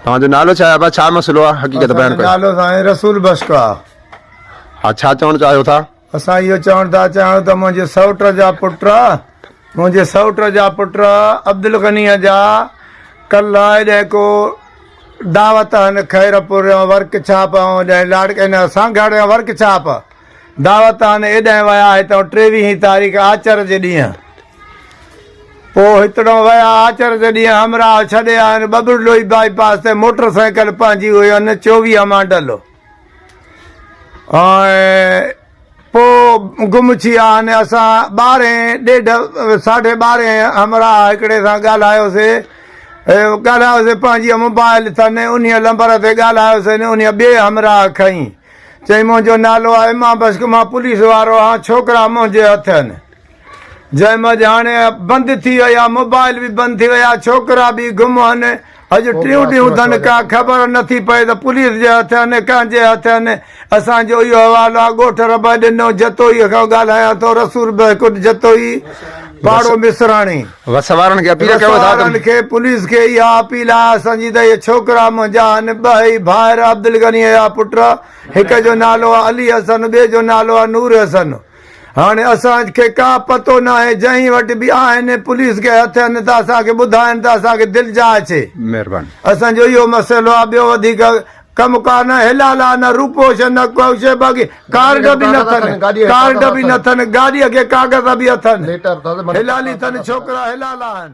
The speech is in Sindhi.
توهان جو نالو ڇا آهي ابا ڇا مسئلو آهي حقيقت بيان ڪيو. نالو سائين رسول بخش آ. ها ڇا چوڻ چاهيو ٿا؟ اسان اهو چوڻ ٿا چاهيون ته منهنجي سئوٽ جا پٽ منهنجي سئوٽ جا پٽ عبدالغنيء جا ڪلهه هيڏانهن ڪو دعوت هن خيرپور يا ورڪ ڇاپ ۽ هيڏانهن لاڙڪ هن سانگهڙ يا ورڪ ڇاپ دعوت هن ايڏانهن ويا هتان ٽيويهين تاريخ آچر جي ڏينهن پوء هتڙو ويا آچر جي ڏينهن همراهه ڇڏي آيا ٻٻرلوئي بائي پاس تي موٽر سائيڪل پنهنجي هئي 24 ماڊل ۽ پوء گم ٿي ويا آهن. اسان ٻارهين ڏيڍ ساڍي ٻارهين همراهه هڪڙي سان ڳالهايوسي ڳالهايوسي پنهنجي موبائل اٿن انهيء لمبر تي ڳالهايوسي انهيء ٻئي همراهه کنئي چئي منهنجو نالو آهي امام بخش مان پوليس وارو آهيان ڇوڪرا منهنجي هٿ آهن. جنهن منجهه هاڻي بند ٿي ويا، موبائل به بند ٿي ويا، ڇوڪرا به گم هن، اڄ ٽيون ڏينهن اٿن، ڪا خبر نٿي پئي ته پوليس جي هٿ هن، ڪنهن جي هٿ هن، اسان جو اهو حوالو آهي، ڳوٺ ربع ڏنو جتوئي کان ڳالهايان ٿو، رسول بهڪٽ جتوئي، پاڙو مصراڻي. وس وارن کي اپيل ڪيو ٿا ته. وس وارن کي پوليس کي اها اپيل آهي اسان جي ته اهي ڇوڪرا منهنجا هن، ٻهئي ڀائر عبدالغنيء جا پٽ، هڪ جو نالو آهي علي حسن، ٻئي جو نالو آهي نور حسن. هاڻي اسان کي ڪا پتو ناهي جنهن وٽ به آهن پوليس کي هٿ آهن ته اسان کي ٻڌائن ته اسان کي دلجاء اچي. مهرباني. اسان جو اهو مسئلو آهي ٻيو وڌيڪ ڪم ڪار نه حلال آهي نه روپوش نه ڪو شيء باقي ڪارڊ به نه اٿن ڪارڊ به نه اٿن گاڏيء کي ڪاغذ به اٿن حلالي اٿن ڇوڪرا حلال آهن.